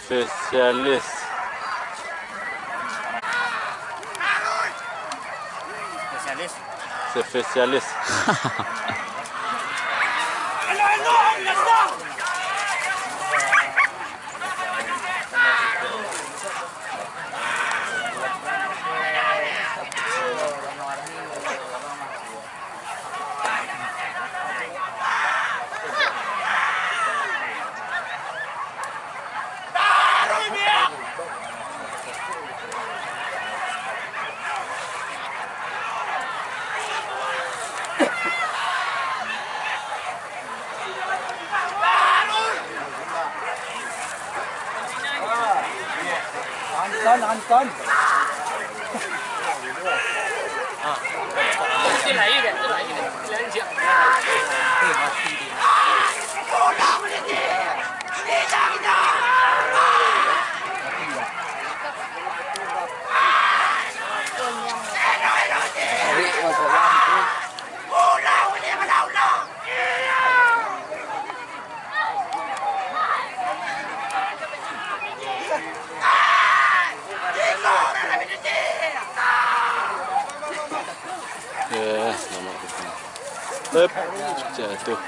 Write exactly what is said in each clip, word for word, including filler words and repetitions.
Spesialis. Spesialis. Spesialis. Anton, Anton. Ya, selamat datang. Hup, jatuh.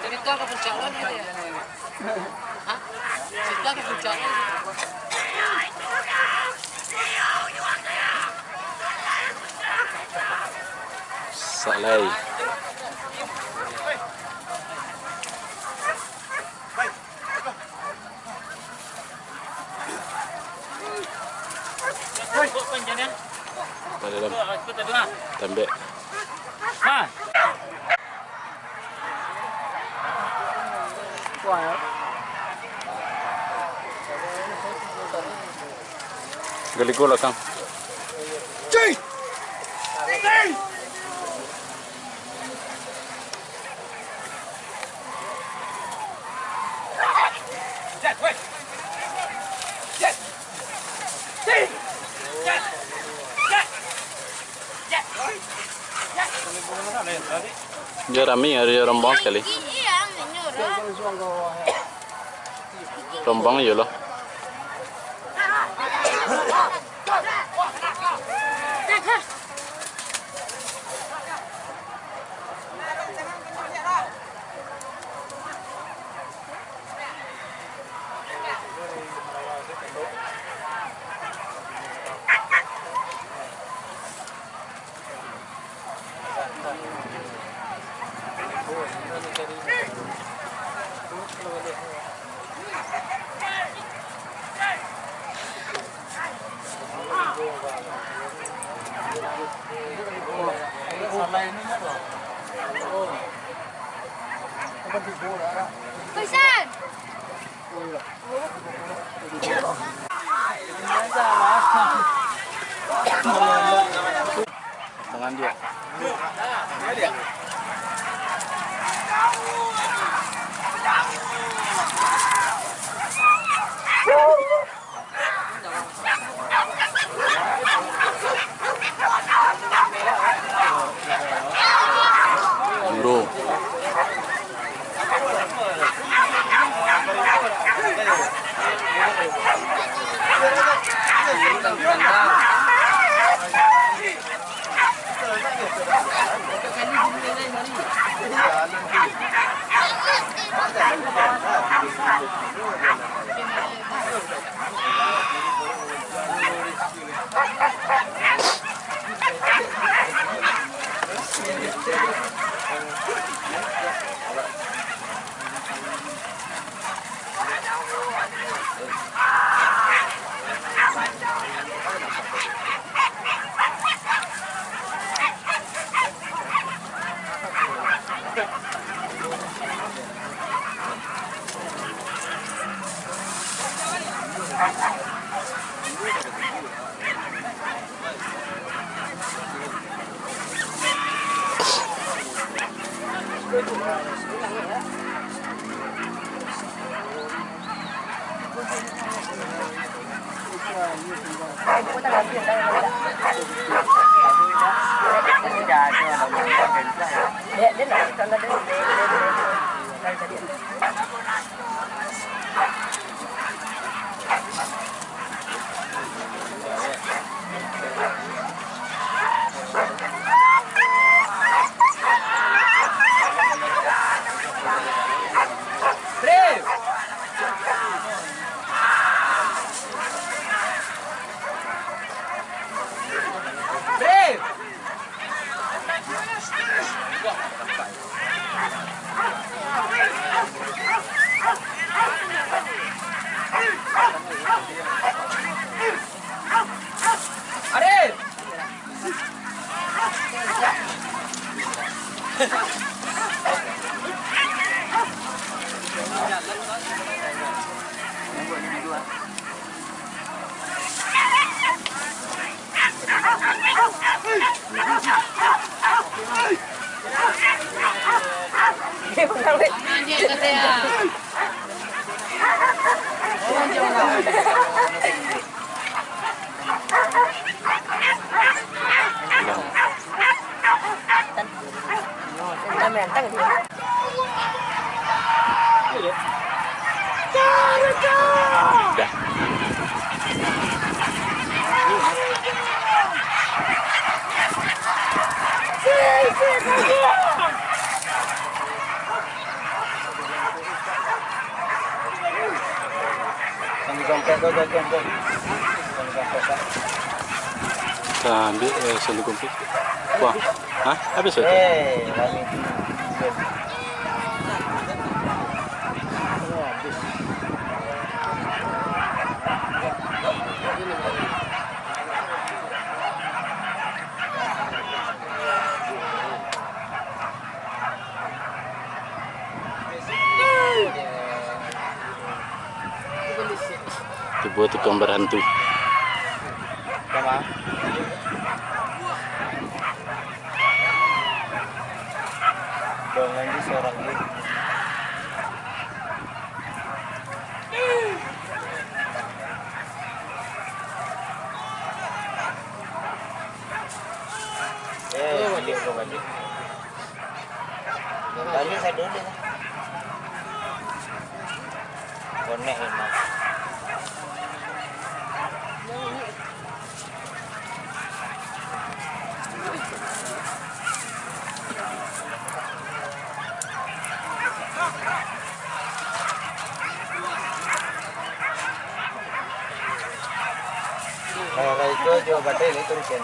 Cerita ka puncak lo ni, ya? Hah? Cerita ka puncak lo ni. Salai. Pada dalam. Tambek. Gali gol lah, Kang. Dia rami, ada rombongan sekali. Rombongan je lah. Pisan. Tangan dia. Dulu. Arif! Sandi kompres tu, sandi kompres. Sandi kompres, Kak. Sandi kompres. Wah. Hah? Habis tu? Eh, lagi tu. Tibo tukang barantu. Sama. Dong lagi sorang ni. Eh, balik ko, balik. Balik sado dulu lah. Konek memang. Rai-rai ko jo batai ni turusin.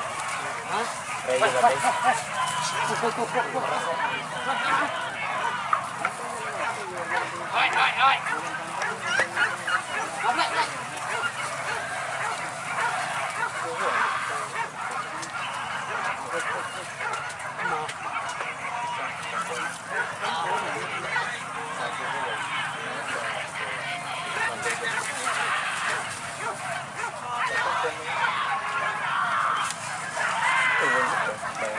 Hah? Rai jo batai.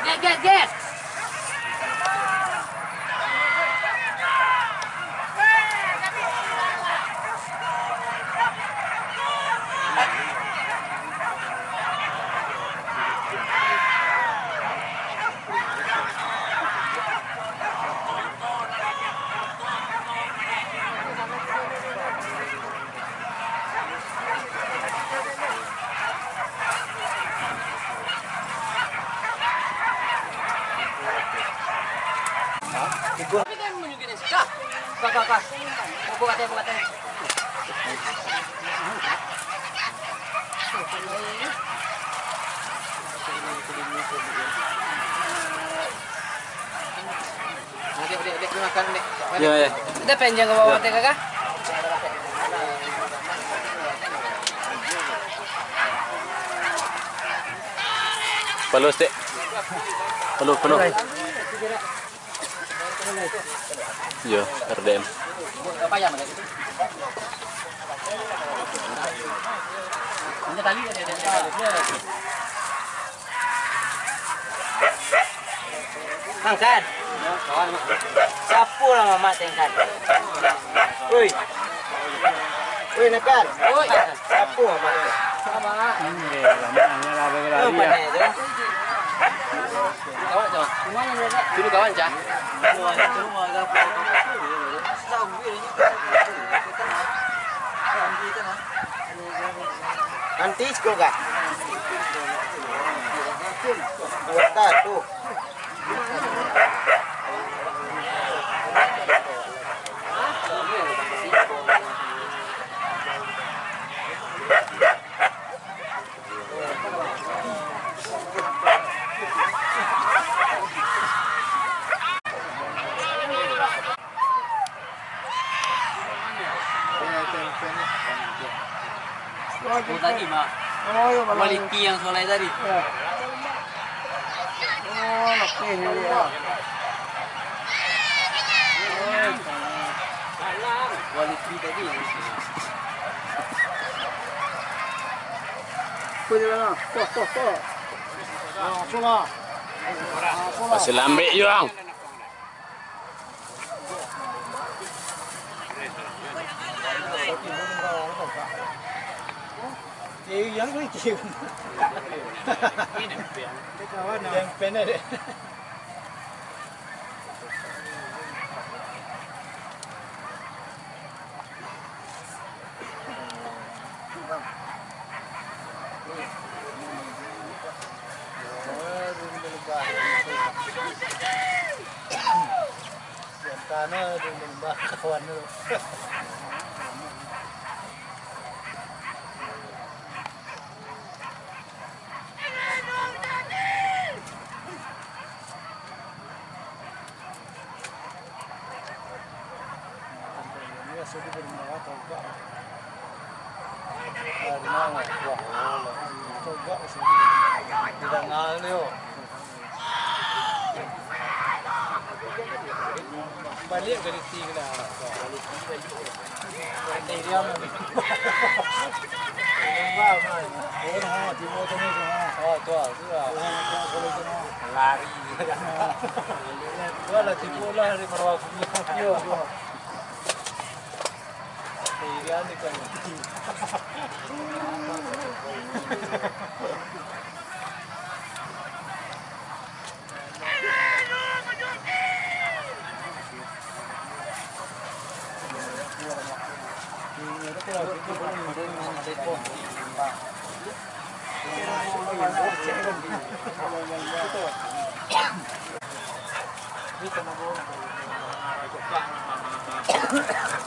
Gas, gas, gas. Kah, kah, kah. Buka katai, buka katai. Dek, dek, dek, makan, dek. Yo, yo. Udah panjang ke bawah teh, kakak? Palu, dek. Palu, palu. Yo, R D M. Angkat. Siapo lah mamak tengkan? Woi. Woi, Nakan. Woi. Siapo mamak? Kawan, Cah. Dulu kawan, Cah. Nanti sekolah. Kuota tu. Oh, tadi, Mak. Oh, iyo, Bang. Kualiti yang soleh tadi. Iyo. Oh, lapeh ni, yo. Kualiti tadi. Apa dia, Bang? Poh, poh, poh. Ah, apa, Bang? Ah, apa, Bang? Masih lambek je, Bang. Baliak ka liti ka lah. Lari. Wah, lah tipu lah dari Marwah. Yo.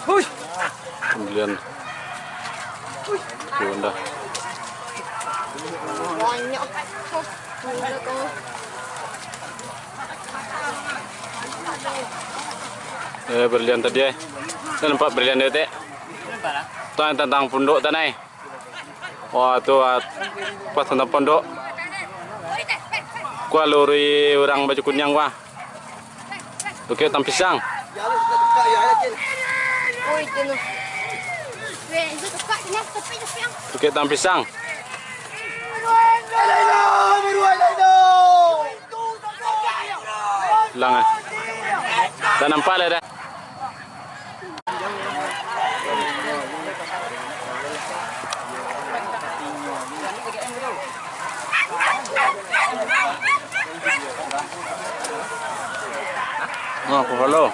Hui. Pambalian. Hui, Honda. Banyak. Eh, berlian tadi, eh. Dah nampak berlian dia, Tek? Tentang, tentang pondok tanah, eh. Wah, tu, ah, pas tentang pondok. Kua luri urang baju kuniang, wah. Tukik tang pisang. Oi, itu noh. Tukik tang pisang. Hilang, eh. Dah nampak lah dah. Oh, aku follow.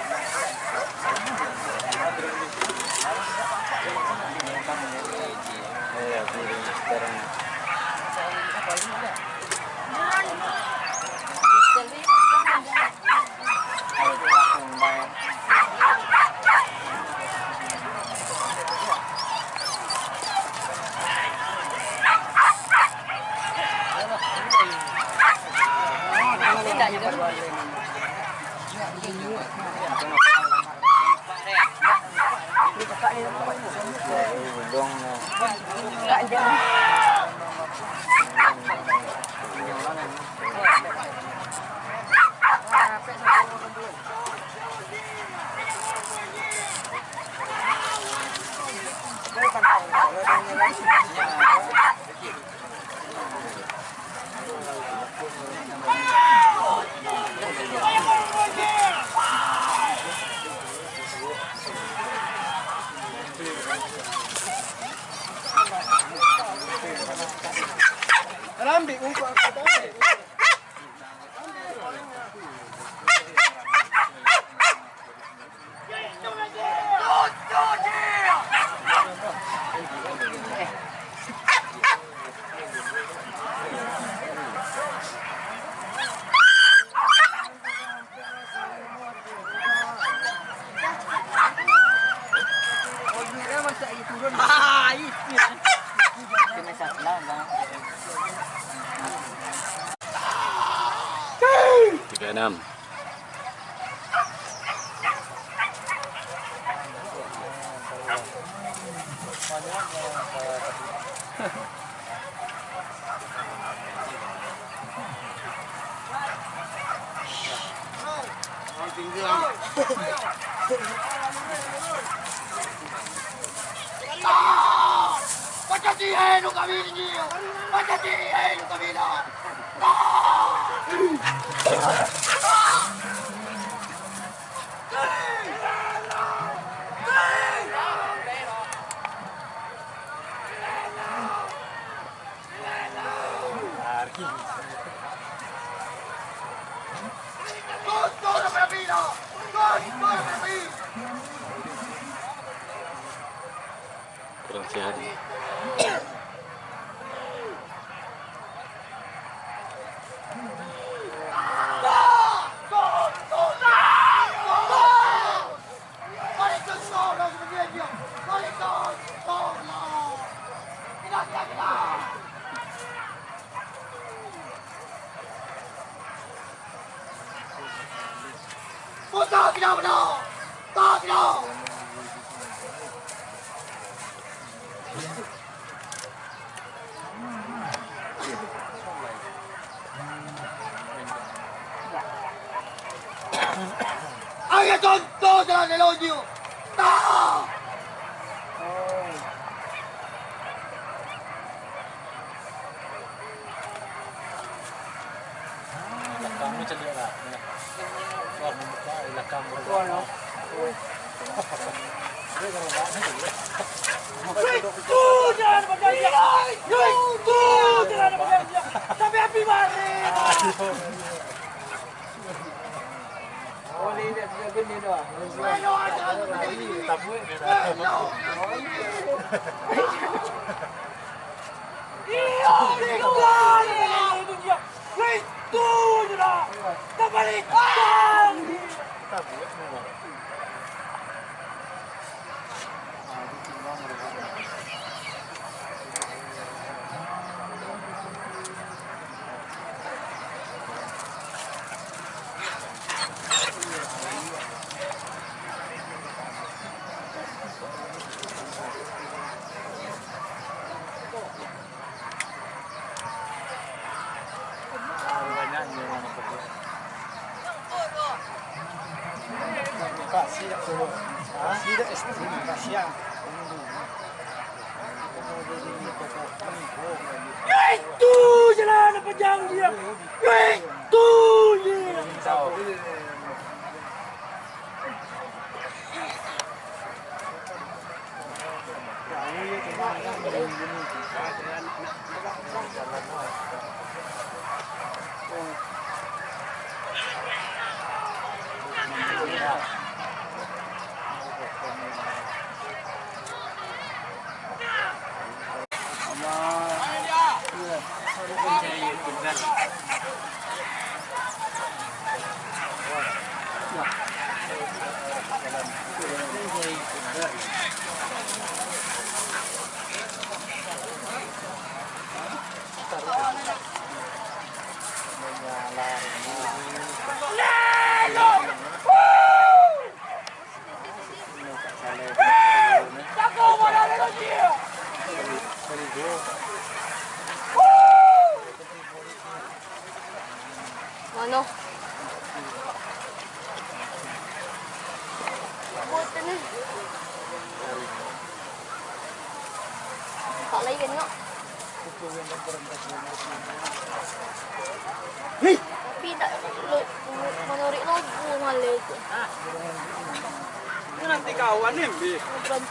Ambil ungkup aku tadi. Tiga enam. Kurang sehat. Ayo contoh jalan eloknyo. Tak. Belakang tu caliak lah. Wah, membuka belakang baru. Wah, no. Itu jalan berjanji. Itu jalan berjanji. Tapi api mati. Itu jalan panjang dia. Itu dia. Mano? Buat ini. Tak lagi kan, Nok? Hei! Tapi tak lo, manorik logo malah tu. Ini nanti kawan ni, Bi. Bukan.